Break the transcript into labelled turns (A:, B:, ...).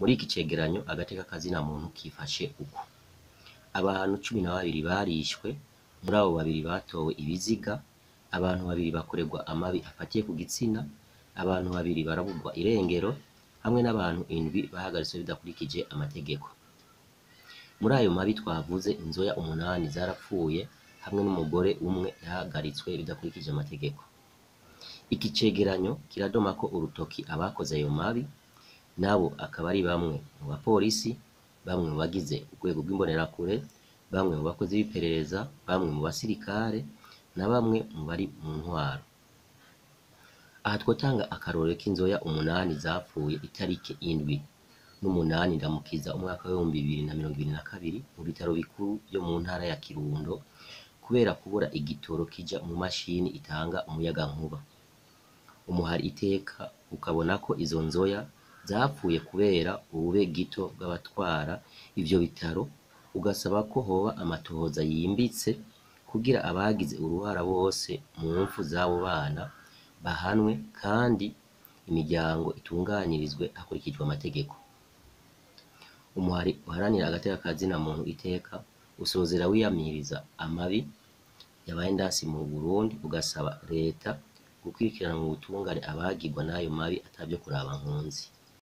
A: Muri iki cegeranyo agateka kazina muntu kifashe uku: abantu 12 barishwe, muri abo babiri batowe ibiziga, abantu babiri bakorerwa amabi afatiye ku gitsina, abantu babiri barabugwa irengero, hamwe n'abantu 7 bahagaritswe bidakurikije amategeko. Muri ayo mabi twavuze, inzoya 8 zarapfuye hamwe n'umugore umwe yahagaritswe bidakurikije amategeko. Iki cegeranyo kiradomako urutoki abakoze ayo mabi, nabo akaba ari bamwe mu bapolisi, bamwe mu bagize urwego rw'imbonerakure, bamwe mu bakozi b'iperereza, bamwe mu basirikare na bamwe mu bari mu ntwaro. Aha twotanga akarorero k'inzoya 8 zapfuye itariki 7 n'8 Ndamukiza umwaka w'2022 mu bitaro bikuru vyo mu ntara ya Kirundo kubera kubura igitoro kija mu mashini itanga umuyagankuba. Umuhari Iteka ukabona ko izo nzoya zapfuye kubera ubube gito bw'abatwara ivyo bitaro, ugasaba ko hoba amatohoza yimbitse kugira abagize uruhara bose mu mpfu z'abo bana bahanwe kandi imiryango itunganirizwe hakurikijwe amategeko. Umuhari uharanira agateka kazina muntu Iteka usozera wiyamiriza amabi yabaye ndansi mu Burundi, ugasaba leta gukurikirana mu butungane abagirwa n'ayo mabi atavyo kuraba nkunzi.